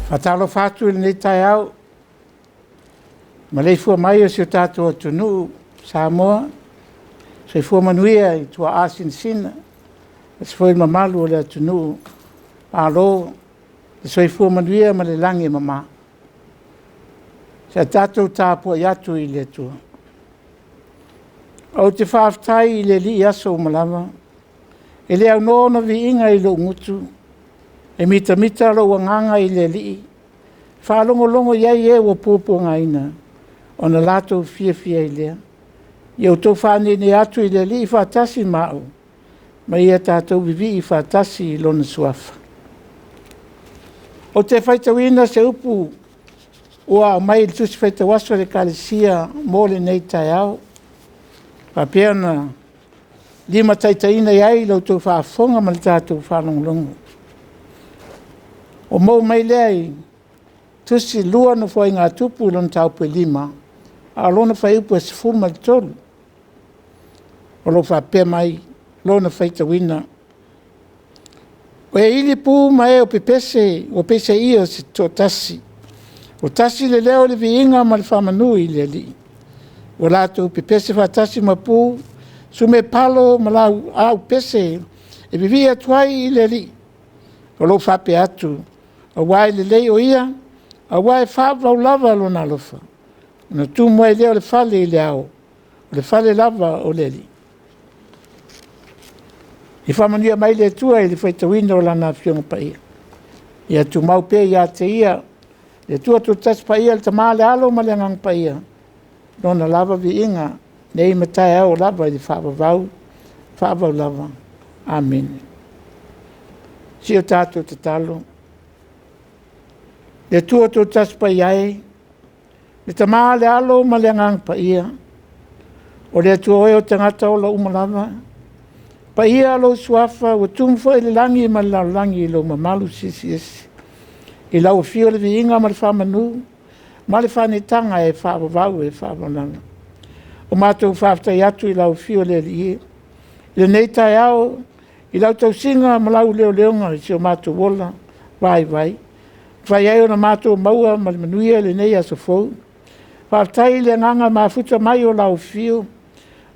Faatalofa atu i lenei taeao, maleifua mai o si o tatou atunuu Samoa, soifua manuia i tuaa sinasina aemaise foi le mamalu o le atunuu. Malo le soifua manuia ma le lagi e mama. Se i tatou tapuai atu i le Atua. Ou te faafetai i le Alii i aso uma lava, e le aunoa ona viiga i lou gutu, e mitamita lou agaga i le Alii, e faalogologo i ai e ua puapuagaina ona latou fiafia ai lea. Ia outou faaniania atu i le Alii faatasi ma au, ma ia tatou vivii faatasi i Lona Suafa. Ou te faitauina se upu ua aumai i le Tusi Faitau Aso a le Ekalesia mo lenei taeao, e faapea ona limataitaiina i ai la outou faafofoga ma le tatou faalogologo. Ua maua mai lea i Tusi 2 Nofoaiga a Tupu i lona mataupu e 5, a o lona fuaiupu e 13. O lo o faapea mai lona faitauina, “O e ilipu ma e o pepese ua peiseai o se toatasi, ua tasi le leo i le viiga ma le faamanu i le Alii. Ua latou pepese faatasi ma pu, sumepalo ma laau pese e vivii atu ai i le Alii. O lo o faapea atu, aua e lelei o Ia, aua e faavavau lava Lona alofa, ona tumu ai lea o le fale i le ao, o le fale lava o le Alii.” Ia faamanuia mai le Atua i le faitauina o Lana Afioga Paia. Ia tumau pea ia te Ia, le Atua Toatasi Paia, le Tama le Alo ma le Agaga Paia, Lona lava viiga nei ma taeao lava i le faavavau, faavavau lava. Amene. Se i o tatou tatalo. Le Atua Toatasi Paia e, le Tama le Alo ma le Agaga Paia, o le Atua oe o tagata ola uma lava, paia lou Suafa ua tumu foi le lagi ma le lalolagi i lou mamalu silisili ese. I lau afio le viiga ma le faamanu ma le faaneetaga e faavavau, e faavavau lava. Ua matou faafetai atu i lau afio le Alii e, i lenei taeao i lau tausiga ma lau leoleoga i si o matou ola vaivai, ua mafai ai ona matou maua ma le manuia lenei aso fou. Faafetai i le agaga mafuta mai o lau afio, ua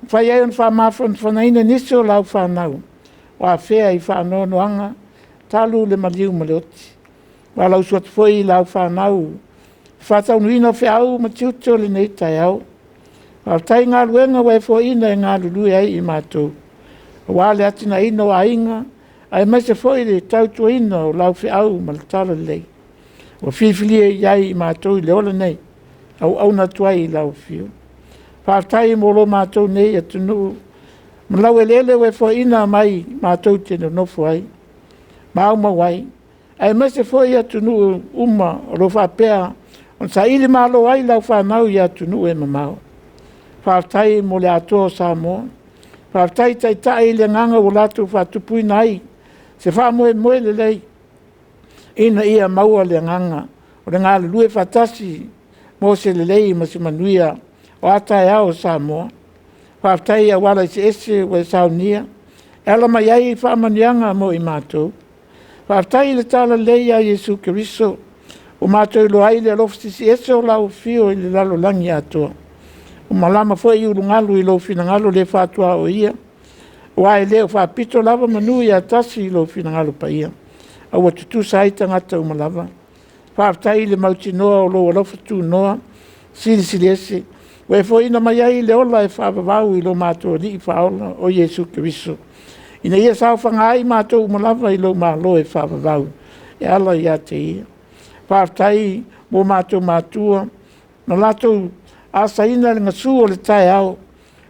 mafai ai ona faamafanafanaina nisi o lau fanau ua afea i faanoanoaga talu le maliu ma le oti. Valaausu atu foi i lau fanau i le faataunuuina o feau ma tiute o lenei taeao. Faafetai i galuega ua e foaiina e galulue ai i matou, aua le atinaeina o aiga, aemaise foi le tautuaina o lau feau ma le talalelei ua filifilia i ai i matou i le ola nei, e auauna atu ai i lau afio. Faafetai mo lo matou nei atunuu ma laueleele ua e foaiina mai matou te nonofo ai ma aumau ai, aemaise foi atunuu uma o lo o faapea ona sailimalo ai lau fanau i atunuu e mamao. Faafetai mo le Atoa o Samoa, faafetai Taitai i le agaga ua latou faatupuina ai se faamoemoe lelei ina ia maua le agaga o le galulue faatasi mo se lelei ma se manuia o a taeao o Samoa. Faafetai i auala eseese ua e saunia e ala mai ai faamanuiaga mo i matou. Faafetai i le talalelei ia Iesu Keriso ua matou iloa ai le alofa silisili ese o lau afio i le lalolagi atoa. Ua malama foi ulugalu i lou finagalo le faatuaoia, aua e le o faapito lava manu ia tasi i lou finagalo paia, a ua tutusa ai tagata uma lava. Faafetai i le mautinoa o lou alofa tunoa silisili ese ua e foaiina mai ai le ola e faavavau i lo matou Alii Faaola o Iesu Keriso, ina ia saofaga ai i matou uma lava i lou Malo e faavavau e ala ia te Ia. Faafetai mo matou matua na latou asaina le gasu o le taeao,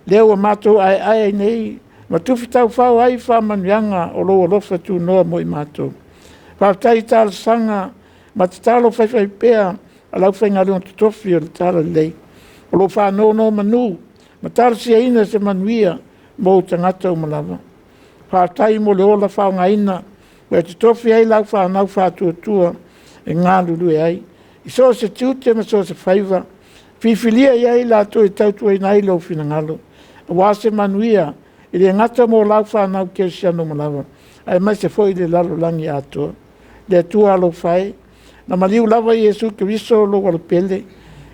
lea ua matou aeae ai nei ma tufi taufao ai faamanuiaga o lou alofa tunoa mo i matou. Faafetai i talosaga ma tatalo faifaipea a le aufaigaluega totofi o le Talalelei o lo o faanonomanu ma talosiaina se manuia mo ou tagata uma lava. Faafetai mo le ola faaaogaina ua e totofi ai lau fanau faatuatua e galulue ai i so o se tiute ma so o se faiva, filifilia i ai i latou e tautuaina ai lou finagalo, aua se manuia e le gata mo lau fanau kerisiano uma lava, aemaise foi le lalolagi atoa. Le Atua alofa e, Na maliu lava Iesu Keriso lou Alopele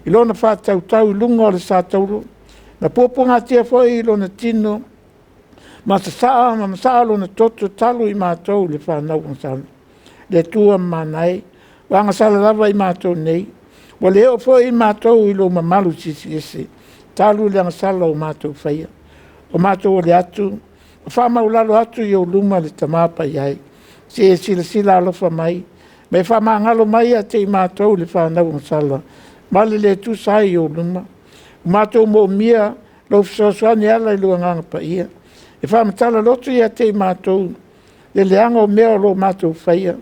i lona faatautau i luga o le satauro, na puapuagatia foi i lona tino, ma sasaa ma masaa lona toto talu i matou le fanau agasala. Le Atua mamana e, ua agasala lava i matou nei, ua le oo foi matou i lou mamalu silisiliese talu le agasala ua matou faia. O matou ole atu, ma faamaualalo atu i ou luma le Tama Paia e, se i e silasila alofa mai ma e faamagalo mai ia te i matou le fanau agasala ma le le tusa ai i ou luma. Ua matou moomia lou fesoasoani e ala i lou Agaga Paia e faamatala loto ia te i matou le leaga o mea o lo o matou faia,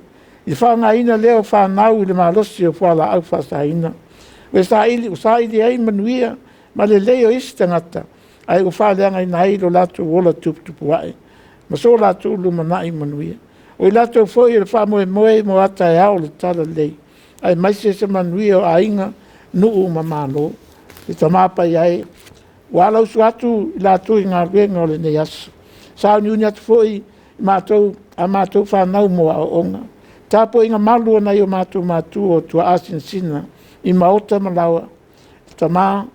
i le faaaogaina lea o fanau i le malosi o fualaau faasaina, ua saili ai manuia ma lelei o isi tagata, ae ua faaleagaina ai lo latou ola tuputupuae ma so latou lumanai manuia. O i latou foi o le faamoemoe mo a taeao o le talalelei, aemaise se manuia o aiga, nuu ma Malo. Le Tama Paia e, ua alausu atu i latou i galuega o lenei aso, sauniuni atu foi a matou fanau mo aoaoga. Tapuaiga malu a nai o matou matua o tuaa sinasina i maota ma laoa. Tama,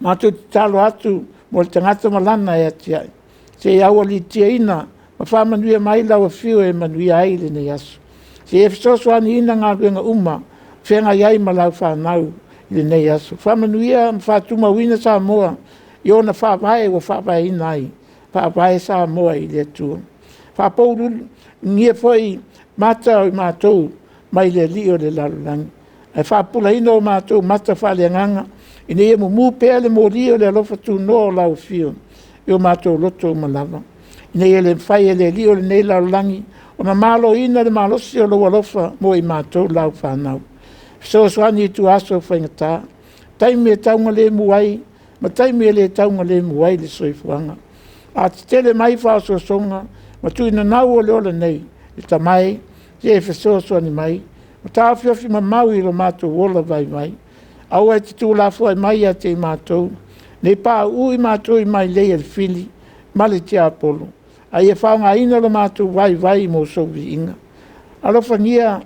matou te tatalo atu mo le tagata ma lana e atiae, se i aualiitiaina ma faamanuia mai lau afio e manuia ai lenei aso. Se i e fesoasoaniina galuega uma o feagai ai ma lau fanau i lenei aso. Faamanuia ma faatumauina Samoa i ona faavae ua faavaeina ai, Faavae Samoa i le Atua. Faapouligia foi mata o i matou mai le alii o le lalolagi, ae faapupulaina o matou mata faaleagaga ina ia mumu pea le moli o le alofa tunoa o lau Afio i o matou loto uma lava, ina ia le mafai e le alii o lenei lalolagi ona maloina le malosi o lou alofa mo i matou lau fanau. Fesoasoani i ituaso faigata, taimi e taugalemu ai ma taimi e le taugalemu ai le soifuaga. A tetele mai faaosoosoga ma tuinanau o le ola nei, le Tama e, ia e fesoasoani mai ma taofiofi mamau i lo matou ola vaivai. Aua e te tuulafoai mai ia te i matou, ne i pauu i matou i mailei a le fili ma le tiapolo, a ia faaaogaina lo matou vaivai mo sou viiga. Alofagia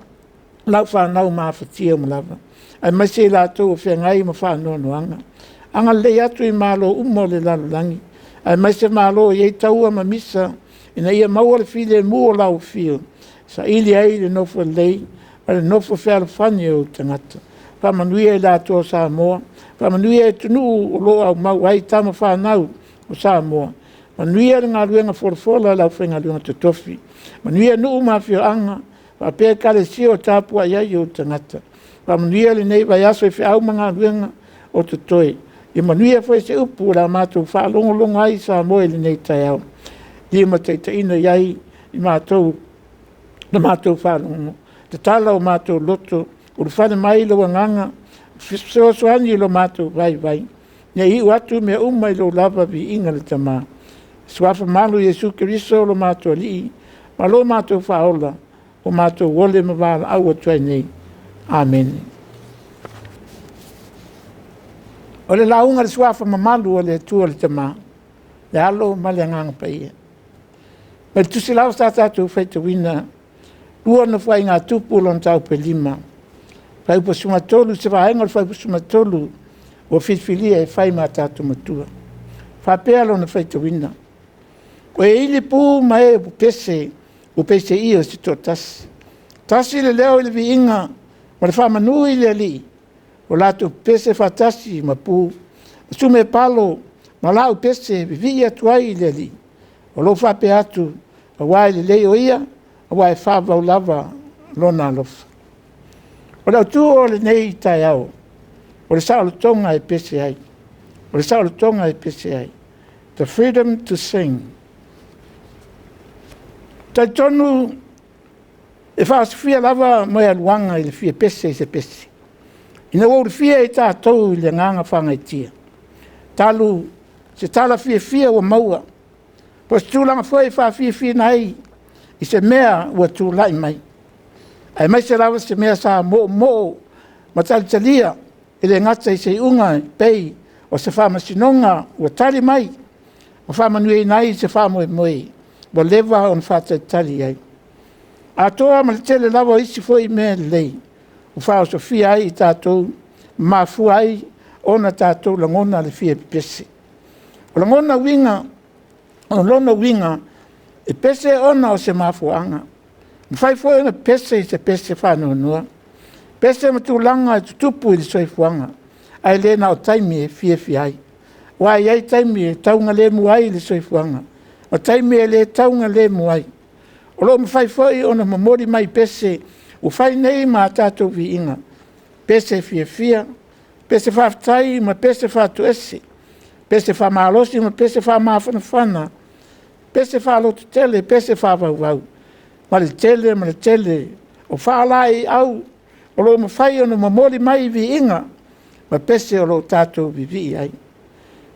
lau fanau mafatia uma lava, aemaise i latou o feagai ma faanoanoaga. Agalelei atu i malo uma o le lalolagi, aemaise malo o i ai taua ma misa, ina ia maua le filemu o lau afio e saili ai le nofo lelei ma le nofo fealofani o ou tagata. Faamanuia i le Atua Samoa, faamanuia i atunuu o lo o aumau ai tama fanau a Samoa, manuia le galuega folafola a le aufaigaluega totofi, manuia nuu ma afioaga faapea Ekalesia o tapuai ai ou tagata. Faamanuia lenei vaiaso i feau ma galuega o totoe. Ia manuia foi se upu o le a matou faalogologo ai i Samoa i lenei taeao, e limataitaiina i ai i matou la matou faalogo. Tatala o matou loto, ulufale mai lou Agaga e fesoasoani i lo matou vaivai, ina ia iu atu mea uma i lou lava viiga i le Tama. I le Suafa malu o Iesu Keriso lo matou Alii ma lo matou Faaola, ua matou ole ma valaau atu ai nei. Amene. O le lauga a le Suafa mamalu o le Atua le Tama, le Alo ma le Agaga Paia. Mai le Tusi lava sa tatou faitauina, 2 Nofoaiga a Tupu lona mataupu e 5, fuaiupu 13, se vaega o le fuaiupu 13 ua filifilia e fai ma tatou matua. E faapea lona faitauina; “O e ili pu ma e pepese ua peiseai o se toatasi, tasi le leo i le viiga ma le faamanu i le Alii, ua latou pepese faatasi ma pu ma sumepalo ma laupese e vivii atu ai i le Alii, o lo o faapea atu, ‘Aua e lelei o ia, aua e faavavau lava lona alofa.’” O le autu o lenei taeao, o le saolotoga e pese ai. O le saolotoga e pese ai. The freedom to sing. E talitonu e faaosofia lava moegaluaga i le fia pese i se pese, ina ua ulufia i tatou i le agaga faagaeetia, talu se tala fiafia ua maua, po o se tulaga foi e faafiafiaina ai i se mea ua tulai mai, aemaise lava se mea sa moomoo ma talitalia. E le gata i se iuga e pei o se faamasinoga ua tali mai ma faamanuiaina ai se faamoemoe ua leva ona faatalitali i ai, atoa ma le tele lava o isi foi mea lelei. ua faaosofia ai i tatou ma mafua ai ona tatou lagona le fia pepese. O lona uiga, e pese ona o se mafuaaga. E mafai foi ona pepese i se pese faanoanoa, pese ma tulaga e tutupu i le soifuaga, ae le na o taimi e fiafia ai. Aua e i ai taimi e taugalemu ai le soifuaga, ma taimi e le taugalemu ai. O lo o mafai foi ona momoli mai pese ua fai nei ma a tatou viiga, pese fiafia, pese faafetai ma pese faatoese, pese faamalosi ma pese faamafanafana, pese faalototele, pese faavauvau, ma le tele ma le tele o faalaeiau o lo o mafai ona momoli mai viiga ma pese o lo o tatou vivii ai. E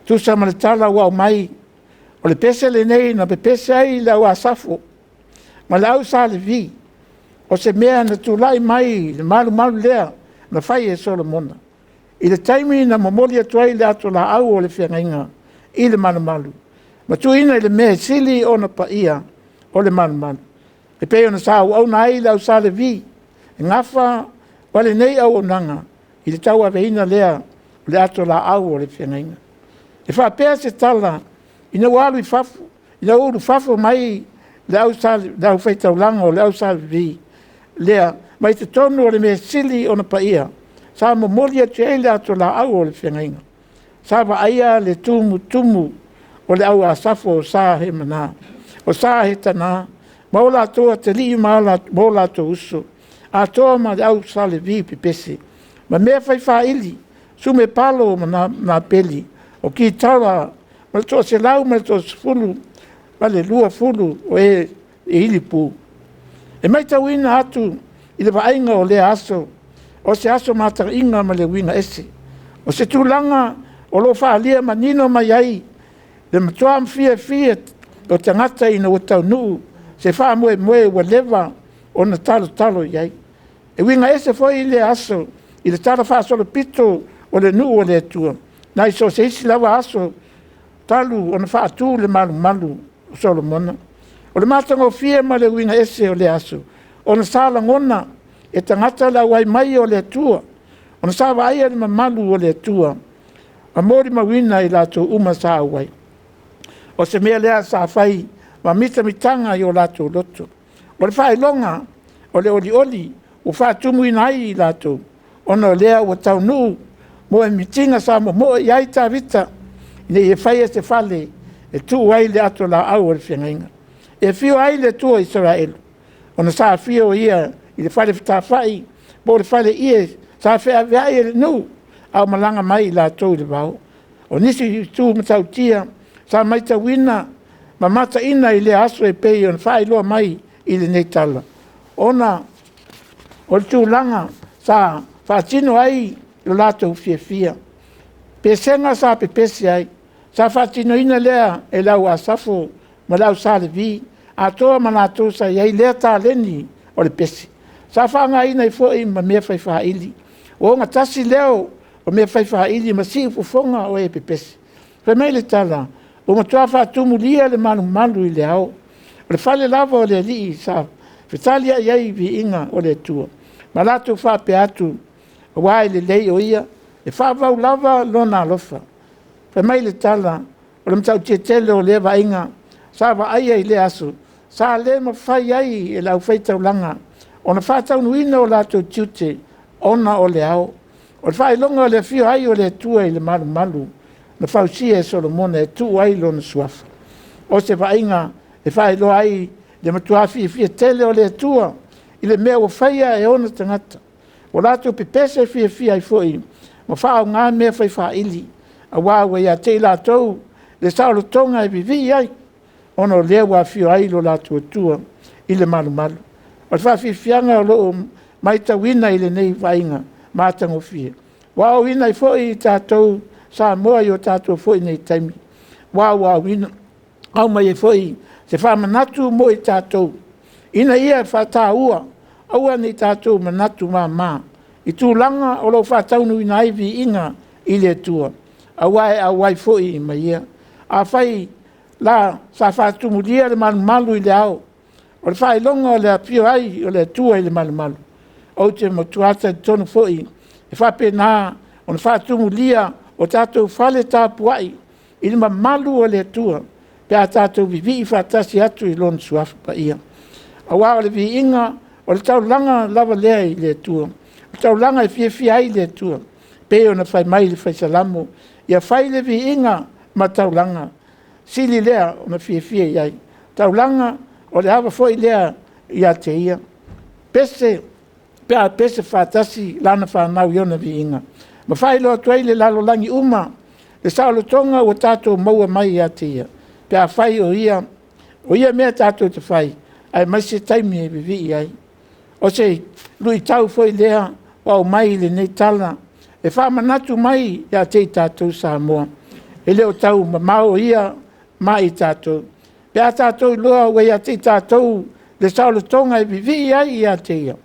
tusa ma le tala ua aumai, o le pese lenei na pepese ai le au Asafo ma le au Sa Levi, o se mea na tulai mai i le malumalu lea na fai e Solomona i le taimi na momoli atu ai le atolaau o le feagaiga i le malumalu ma tuuina i le mea e sili ona paia o le malumalu, e pei ona sa auauna ai le au Sa Levi e nafa ma lenei auaunaga i le tauaveina lea o le atolaau o le feagaiga. E faapea se tala, ina ua ulufafo mai le aufaitaulaga o le au Sa Levi lea mai totonu o le mea e sili ona paia sa momoli atu ai le atolaau o le feagaiga, sa vaaia le tumutumu o le au Asafo o Sa Hetana ma o latou atalii ma o latou uso, atoa ma le au Sa Levi pepese ma mea fai faili, sumepalo ma mateli, o kitara ma le 130 o e ilipu. E matauina atu i le vaaiga o lea aso, o se aso mataiga ma le uiga ese. O se tulaga o lo o faaalia manino mai ai le matua fiafia o tagata ina ua taunuu se faamoemoe ua leva ona talotalo i ai. E uiga ese foi lea aso i le talafaasolopito o le nuu o le Atua, nai so o se isi lava aso talu ona faatu le malumalu o Solomona. O le matagofie ma le uiga ese o lea aso, ona sa lagona e tagata le auai mai o le Atua, ona sa vaaia le mamalu o le Atua ma molimauina i latou uma sa auai. O se mea lea sa fai ma mitamitaga i o latou loto. O le faailoga o le olioli ua faatumuina ai i latou, ona o lea ua taunuu moemitiga sa momoo i ai Tavita, ina ia faia se fale e tuu ai le atolaau o le feagaiga. E afio ai le Atua o Isaraelu, ona sa afio Ia i le fale fetāfai po o le faleie sa feaveai e le nuu a o malaga mai i latou i le vao. O nisi itu matautia sa matauina ma mataina i lea aso e pei ona faailoa mai i lenei tala, ona o le tulaga sa faatino ai lo latou fiafia. Pesega sa pepese ai, sa faatinoina lea e le au Asafo ma le au Sa Levi, atoa ma latou sa i ai lea taleni o le pese. Sa faaaogaina ai foi ma mea fai faili. Ua ogatasi leo o mea fai faili ma siufofoga o e pepese. Fai mai le tala, ua matua faatumulia le malumalu i le ao. O le fale lava o le Alii sa fetaliai ai viiga o le Atua ma latou faapea atu, aua e lelei o Ia, e faavavau lava Lona alofa. Fai mai le tala, o le matautia tele o lea vaaiga sa vaaia i lea aso, sa le mafai ai e le aufaitaulaga ona faataunuuina o latou tiute ona o le ao. O le faailoga o le afio ai o le Atua i le malumalu na fausia e Solomona e tuu ai lona suafa. O se vaaiga e faailoa ai le matua fiafia tele o le Atua i le mea ua faia e ona tagata, ua latou pepese fiafia ai foi ma faaaoga mea fai faili, aua ua ia te i latou le saolotoga e vivii ai, ona o lea ua afio ai lo latou Atua i le malumalu. O le faafiafiaga o lo o matauina i lenei vaaiga matagofie, ua aoina ai foi tatou Samoa i o tatou foi nei taimi, aua ua aumai ai foi se faamanatu mo i tatou, ina ia faataua, aua ne i tatou manatu mama i tulaga o lo o faataunuuina ai viiga i le Atua, aua e auai foi ma ia. Afai la sa faatumulia le malumalu i le ao, o le faailoga o le afio ai o le Atua i le malumalu. Ou te matua talitonu foi e faapena ona faatumulia o tatou fale tapuai i le mamalu o le Atua pe a tatou vivii faatasi atu i Lona Suafa Paia. Aua o le viiga o le taulaga lava lea i le Atua, o le taulaga e fiafia ai le Atua, pei ona fai mai le Fai Salamo, “Ia fai le viiga ma taulaga, sili lea ona fiafia i ai.” Taulaga, o le ava foi lea ia te Ia, pese pe a pese faatasi lana fanau i ona viiga, ma faailoa atu ai i le lalolagi uma le saolotoga ua tatou maua mai ia te Ia, pe afai o ia mea tatou te fai, aemaise taimi e vivii ai. O se luitau foi lea ua aumai i lenei tala e faamanatu mai ia te i tatou Samoa, e le o tau mamao Ia ma i tatou. Pe a tatou iloa ua ia te i tatou le saolotoga e vivii ai ia te Ia,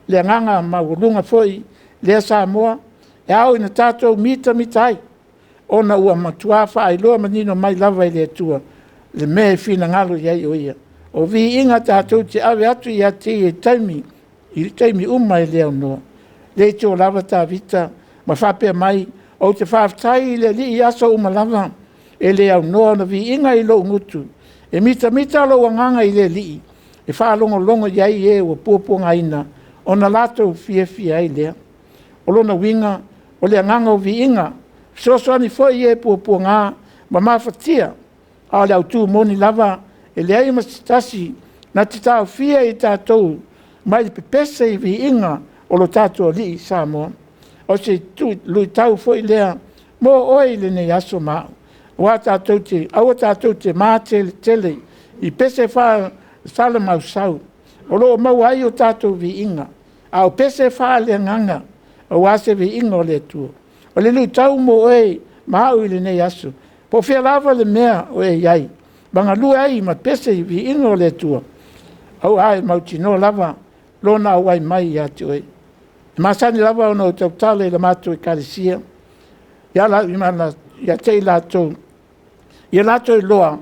le agaga maualuga foi lea Samoa, e ao ina tatou mitamita ai, ona ua matua faailoa manino mai lava e le Atua le mea e finagalo i ai o Ia. O viiga tatou te ave atu ia te Ia i taimi uma e le aunoa. E leitioa lava Tavita ma faapea mai, “Ou te faafetai i le Alii i aso uma lava, e le aunoa ona viiga i lou gutu. E mitamita lou agaga i le Alii, e faalogologo i ai e ua puapuagaina, ona latou fiafia ai lea.” O lona uiga, o le agaga o viiga, e fesoasoani foi i e puapuaga ma mafatia, a o le autu moni lava, e leai ma se tasi na te taofia i tatou mai le pepese i viiga o lo tatou Alii Samoa. O se luitau foi lea mo oe i lenei aso ma au, aua tatou te mateletele i pese faasalamausau o lo o maua ai o tatou viiga, a o pese faaleagaga aua se viiga o le Atua. O le luitau mo oe ma au i lenei aso, po o fea lava le mea o e i ai, ma galue ai ma pese i viiga o le Atua, aua e mautinoa lava Lona auai mai ia te oe. E masani lava ona ou tautala i la matou Ekalesia ia te i latou, ia latou iloa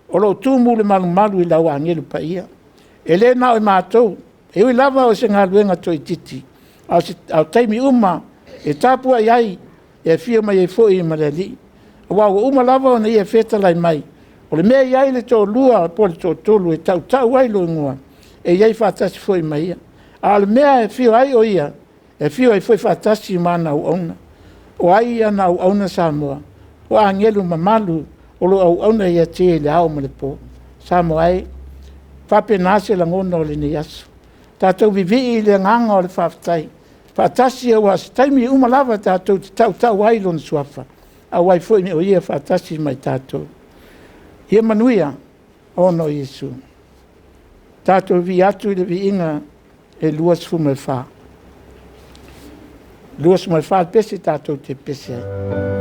o lo o tumu le malumalu i lau agelu paia. E le na o i matou, e ui lava o se galuega toaitiiti, a o taimi uma e tapuai ai, e afio mai ai foi ma le Alii. Aua ua uma lava ona ia fetalai mai, o le mea e i ai le toalua po o le toatolu e tautau ai lou igoa, e i ai faatasi foi ma ia. A o le mea e afio ai o ia, e afio ai foi faatasi ma ana auauna. O ai ana auauna Samoa? O agelu mamalu o lo o auauna ia te Ia i le ao ma le po. Samoa e, e faapena se lagona o lenei aso. Tatou vivii i le agaga o le faafetai faatasi, aua o se taimi uma lava tatou te tautau ai i Lona Suafa, auai foi o Ia faatasi ma i tatou. Ia manuia ona o Iesu. Tatou vivii atu i le viiga e 24. 24 le pese tatou te pepese ai.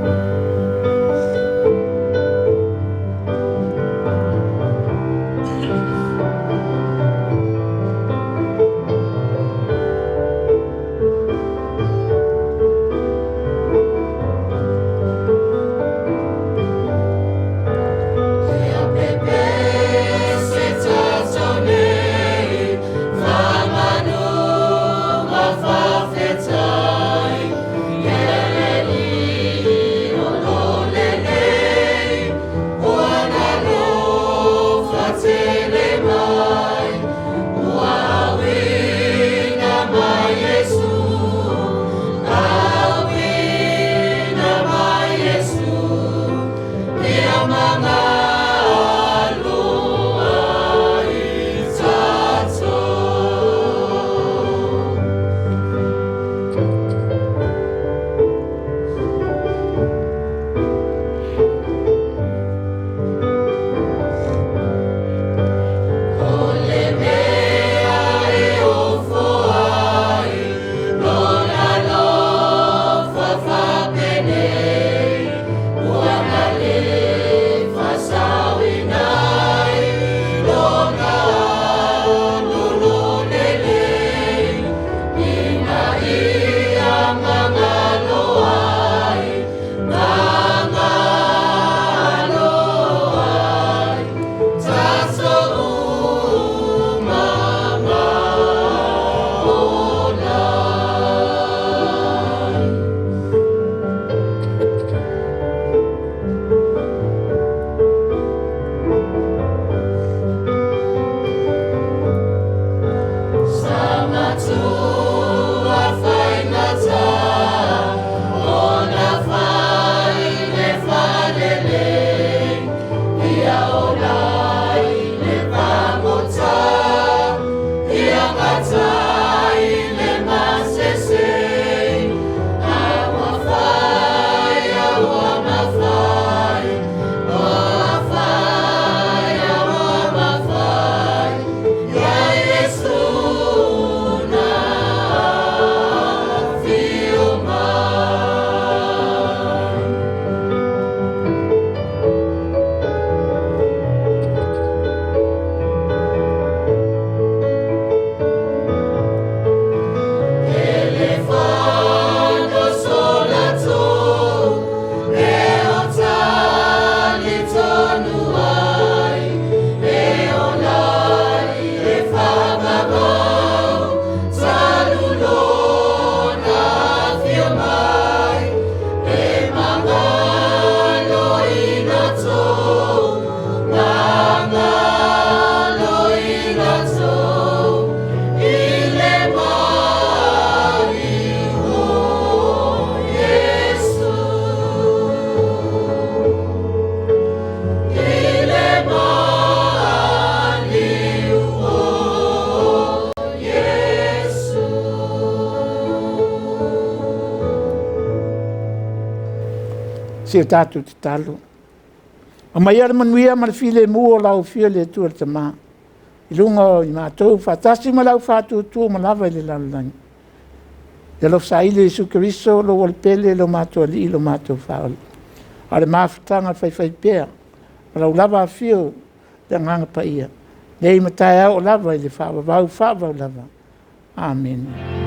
Se o tatou tatalo. Aumaia le manuia ma le filemu o lau Afio le Atua le Tama i luga o i matou faatasi ma le au faatuatua uma lava i le lalolagi. Ia alofa saili e Iesu Keriso lou ola pele, lo matou Alii lo matou Faaola, a o le mafutaga faifaipea ma lau lava Afio le Agaga Paia, nei ma taeao oo lava i le faavavau, faavavau lava. Amene.